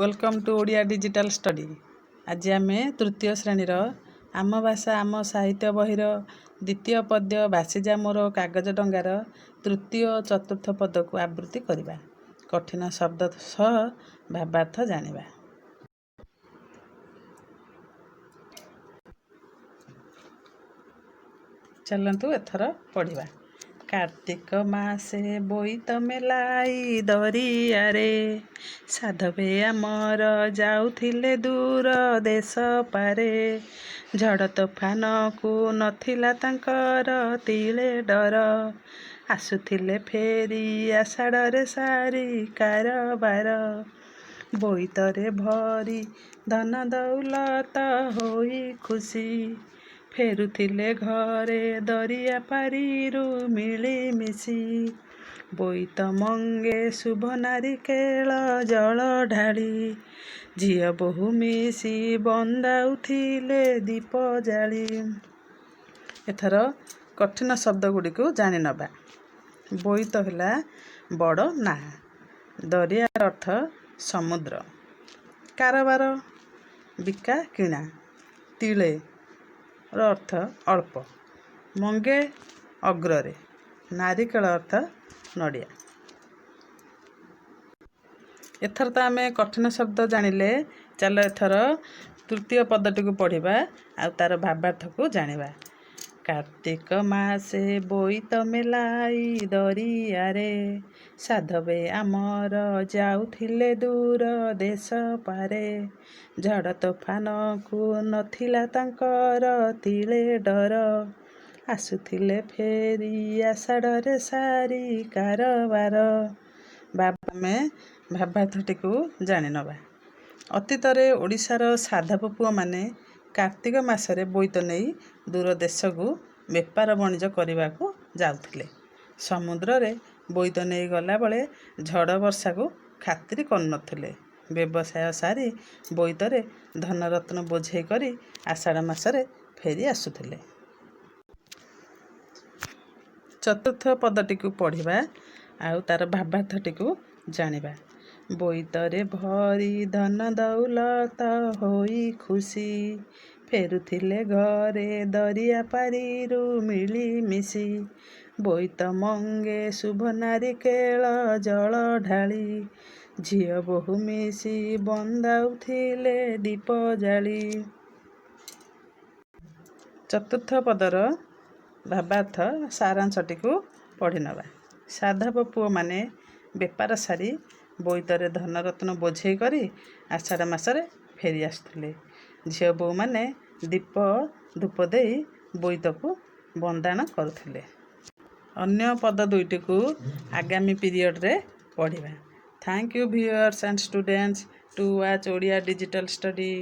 Welcome to Odia Digital Study. ଆଜି ଆମେ ତୃତୀୟ ଶ୍ରେଣୀର ଆମ ଭାଷା ଆମ ସାହିତ୍ୟ ବହିର ଦ୍ୱିତୀୟ ପଦ୍ୟ ଭାସିଯା ମୋର କାଗଜ ଡଙ୍ଗାର ତୃତୀୟ ଓ ଚତୁର୍ଥ ପଦକୁ ଆବୃତ୍ତି କରିବା। କଠିନ ଶବ୍ଦ ସହ ଭାବାର୍ଥ ଜାଣିବା। ଚାଲନ୍ତୁ ଏଥର ପଢ଼ିବା। କାର୍ତ୍ତିକ ମାସେ ବୋଇତ ମେଲାଇ ଦରିଆରେ, ସାଧବେ ଆମର ଯାଉଥିଲେ ଦୂର ଦେଶ ପାରେ। ଝଡ଼ ତୋଫାନକୁ ନଥିଲା ତାଙ୍କର ତିଳେ ଡର, ଆସୁଥିଲେ ଫେରି ଆଷାଢ଼ରେ ସାରି କାରବାର। ବୋଇତରେ ଭରି ଧନ ଦୌଲତ ହୋଇ ଖୁସି, ଫେରୁଥିଲେ ଘରେ ଦରିଆ ପାରିରୁ ମିଳିମିଶି। ବୋଇତ ମଙ୍ଗେ ଶୁଭ ନାରିକେଳ ଜଳ ଢାଳି, ଝିଅ ବୋହୂ ମିଶି ବନ୍ଦାଉଥିଲେ ଦୀପ ଜାଳି। ଏଥର କଠିନ ଶବ୍ଦ ଗୁଡ଼ିକୁ ଜାଣିନେବା। ବୋଇତ ହେଲା ବଡ଼ ନାଆ। ଦରିଆର ଅର୍ଥ ସମୁଦ୍ର। କାରବାର ବିକା କିଣା। ତିଳେ ର ଅର୍ଥ ଅଳ୍ପ। ମଙ୍ଗେ ଅଗ୍ରରେ। ନାରିକେଳ ଅର୍ଥ ନଡ଼ିଆ। ଏଥର ତ ଆମେ କଠିନ ଶବ୍ଦ ଜାଣିଲେ। ଚାଲ ଏଥର ତୃତୀୟ ପଦଟିକୁ ପଢ଼ିବା ଆଉ ତା'ର ଭାବାର୍ଥକୁ ଜାଣିବା। କାର୍ତ୍ତିକ ମାସେ ବୋଇତ ମେଲାଇ ଦରିଆରେ, ସାଧବେ ଆମର ଯାଉଥିଲେ ଦୂର ଦେଶ ପାରେ। ଝଡ଼ ତୋଫାନକୁ ନଥିଲା ତାଙ୍କର ତିଳେ ଡର, ଆସୁଥିଲେ ଫେରି ଆଷାଢ଼ରେ ସାରି କାରବାର। ଆମେ ଭାବାର୍ଥଟିକୁ ଜାଣିନେବା। ଅତୀତରେ ଓଡ଼ିଶାର ସାଧବ ପୁଅମାନେ କାର୍ତ୍ତିକ ମାସରେ ବୋଇତ ନେଇ ଦୂର ଦେଶକୁ ବେପାର ବଣିଜ କରିବାକୁ ଯାଉଥିଲେ। ସମୁଦ୍ରରେ ବୋଇତ ନେଇ ଗଲାବେଳେ ଝଡ଼ ବର୍ଷାକୁ ଖାତିର କରୁନଥିଲେ। ବ୍ୟବସାୟ ସାରି ବୋଇତରେ ଧନରତ୍ନ ବୋଝେଇ କରି ଆଷାଢ଼ ମାସରେ ଫେରି ଆସୁଥିଲେ। ଚତୁର୍ଥ ପଦଟିକୁ ପଢ଼ିବା ଆଉ ତା'ର ଭାବାର୍ଥଟିକୁ ଜାଣିବା। ବୋଇତରେ ଭରି ଧନ ଦୌଲତ ହୋଇ ଖୁସି, ଫେରୁଥିଲେ ଘରେ ଦରିଆ ପାରିରୁ ମିଳିମିଶି। ବୋଇତ ମଙ୍ଗେ ଶୁଭ ନାରିକେଳ ଜଳ ଢାଳି, ଝିଅ ବୋହୂ ମିଶି ବନ୍ଦାଉଥିଲେ ଦୀପ ଜାଳି। ଚତୁର୍ଥ ପଦର ଭାବାର୍ଥ ସାରାଂଶଟିକୁ ପଢ଼ିନେବା। ସାଧବ ପୁଅମାନେ ବେପାର ସାରି ବୋଇତରେ ଧନରତ୍ନ ବୋଝେଇ କରି ଆଷାଢ଼ ମାସରେ ଫେରି ଆସୁଥିଲେ। ଝିଅ ବୋହୂମାନେ ଦୀପ ଧୂପ ଦେଇ ବୋଇତକୁ ବନ୍ଦାଣ କରୁଥିଲେ। ଅନ୍ୟ ପଦ ଦୁଇଟିକୁ ଆଗାମୀ ପିରିୟଡ଼ରେ ପଢ଼ିବା। Thank you, viewers and students, to watch Odia Digital Study.